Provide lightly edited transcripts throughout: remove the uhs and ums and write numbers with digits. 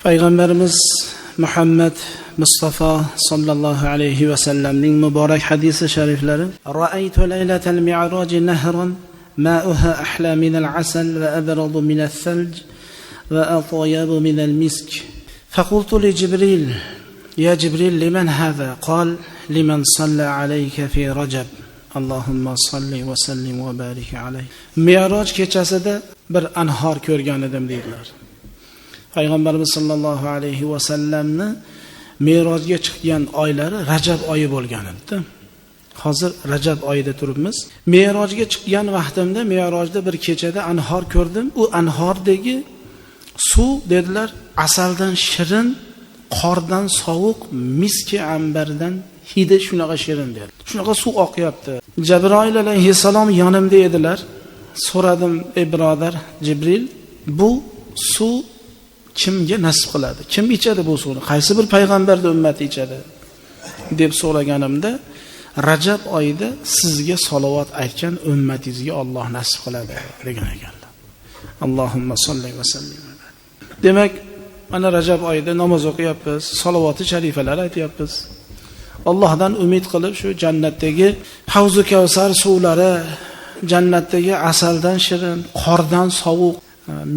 Payg'ambarimiz Muhammad Mustafa sallallohu alayhi va sallamning muborak hadisi shariflari: Ra'aytu laylatal mi'raj nahran ma'uha ahla minal asal va abradu minal thalj va atyabu minal misk. Faqultu li Jibril: Ya Jibril, liman hadha? Qal: liman salla alayka fi Rajab. Allohumma salli va sallim va barik alayhi. Mi'roj kechasida bir anhor ko'rgan edim deydilar. Payg'ambarimiz sallallohu alayhi va sallamni Mi'rojga chiqqan oylari Rajab oyi bo'lgan edi. Hozir Rajab oyida turibmiz. Mi'rojga chiqqan vaqtimda Mi'rojda bir kechada anhor ko'rdim. U anhordagi suv dedilar, asaldan shirin, qordan sovuq, miski ambardan hidi shunaqa shirin dedi. Shunaqa suv oqyapti. Jabroil alayhissalom yonimda edilar. So'radim: "Ey birodar Jibril, bu suv kimga nasib qiladi? Kim ichadi bu suvni? Qaysi bir payg'ambarning ummati ichadi?" deb so'raganimda, Rajab oyida sizga salovat aytgan ummatingizga Alloh nasib qiladi degan ekanlar. Allohumma solli va sallim. Demak, mana Rajab oyida namoz o'qiyapmiz, salovati sharifalar aytyapmiz. Allohdan umid qilib shu jannatdagi Havzu Kavsar suvlari, jannatdagi asaldan shirin, qordan sovuq,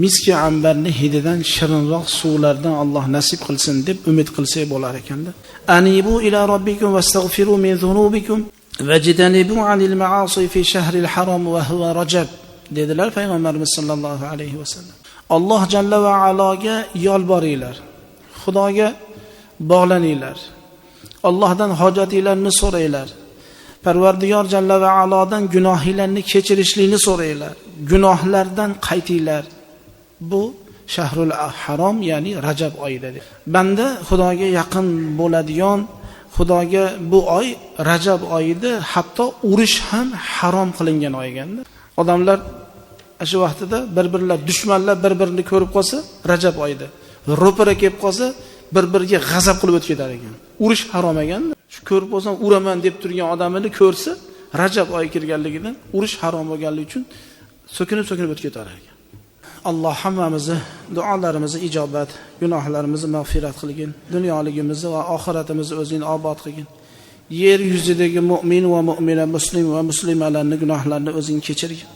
miski ambarni hididan shirinroq suvlardan Alloh nasib qilsin deb umid qilsak bo'lar ekanda. Anibu ila robbikum vastaghfiru min zunubikum vajtanibu anil ma'asi fi shahril harom va huwa Rajab dedilar payg'ambarimiz sallallohu alayhi vasallam. Alloh jalla va aloga yolboringlar. Xudoga bog'laninglar. Allohdan hojatinglarni so'ranglar. Parvardigor jalla va alodan gunohinglarni kechirishlikni so'ranglar. Gunohlardan qaytinglar. Bu shahrul harom, ya'ni Rajab oyida. Banda Xudoga yaqin bo'ladigan, Xudoga bu oy Rajab oyida hatto urush ham harom qilingan oy ekanda. Odamlar shu vaqtida bir-birlar dushmanlar bir-birini ko'rib qolsa Rajab oyida, ro'para kelib qolsa bir-biriga g'azab qilib o'tib ketar ekan. Urush harom ekan. Shu ko'rib qolsam uraman deb turgan odamini ko'rsa, Rajab oyi kirganligidan urush harom bo'lganligi uchun so'kinib-so'kinib o'tib ketar ekan. Alloh hammamizni duolarimizni ijobat, gunohlarimizni mag'firat qilgin, dunyoligimizni va oxiratimizni o'zing obod qilgin. Yer yuzidagi mu'min va mu'mina, muslim va muslimalarning gunohlarini o'zing kechirgin.